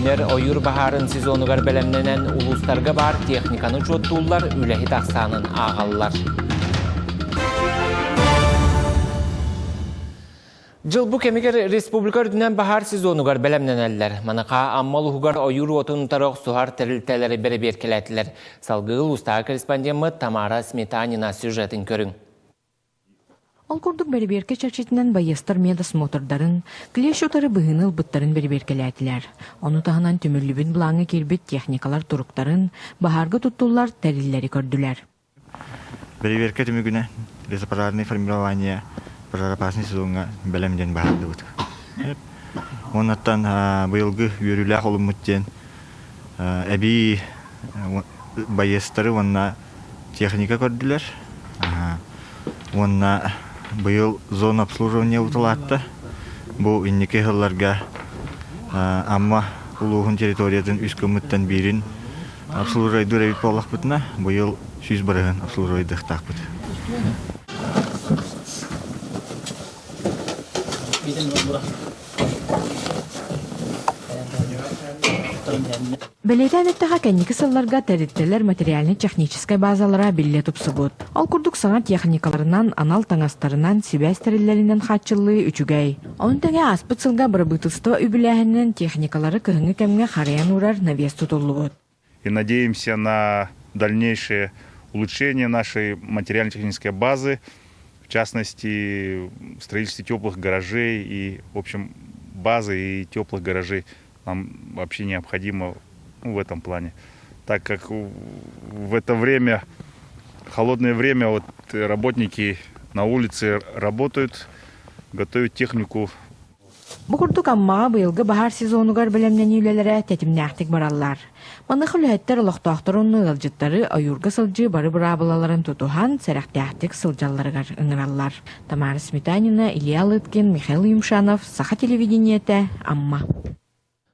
Үүнэр ойуур баһаарын сезонугар бэлэмнэнэн улуустарга баар техниканы учуоттууллар, үлэһит ахсаанын ааҕаллар. Дьыл бу кэмигэр республика үрдүнэн баһаар сезонугар бэлэмнэнэллэр. Маныха Амма улууһугар ойуур уотун утары охсуһар тэрилтэлэри бэрэбиэркэлээтилэр. Салгыы улуустааҕы корреспондеммыт Тамара Сметанина сюжетын көрүҥ. Ол курдук бэрэбиэркэ чэрчитинэн байыастар медосмотрдарын, клещ утары быһыыны ылбыттарын бэрэбиэркэлээтилэр. Ону таһынан түмүллүбүт былааҥҥа киирбит техникалар туруктарын, баһаарга туттуллар тэриллэри көрдүлэр. Бэрэбиэркэ түмүгүнэн лесопожарное формирование пожароопасный сезоҥҥа бэлэм диэн баһаардыбыт. Уоннаттан быйылгы үөрүүлээх олуммут диэн эбии байыастары уонна техника көрдүлэр уонна быйыл зона обслуживания уталаатта. Бу инники сылларга Амма улууһун территориятын үс гыммыттан биирин обслуживайдыыр эбит буоллахпытына, быйыл 100% обслуживайдыахтаахпыт. Бэлиэтээн эттэххэ, кэнники сылларга тэрилтэлэр материальнай-техническэй базалара биллэ тупсубут. Ол курдук саҥа техникаларынан, анал таҥастарынан, сибээс тэриллэринэн хааччыллыы үчүгэй. Ону тэҥэ ааспыт сылга бырабыыталыстыба үбүлээһининэн техникалары кыһыҥҥы кэмҥэ харайан уурар навес тутуллубут. И надеемся на дальнейшее улучшение нашей материально-технической базы, в частности, строительство теплых гаражей и, в общем, базы и теплых гаражей нам вообще необходимо, ну, в этом плане. Так как в это время, холодное время, вот работники на улице работают, готовят технику. Бу курдук Аммаҕа быйылгы баһаар сезонугар бэлэмнэнии үлэлэрэ тэтимнээхтик бараллар. Маныаха үлэһиттэр олохтоохтор уонна ыалдьыттары ойуурга сылдьыы бары быраабылаларын тутуһан, сэрэхтээхтик сылдьалларыгар ыҥыраллар. Тамара Сметанина, Илья Лыткин, Михаил Юмшанов, Саха телевидениетэ, Амма.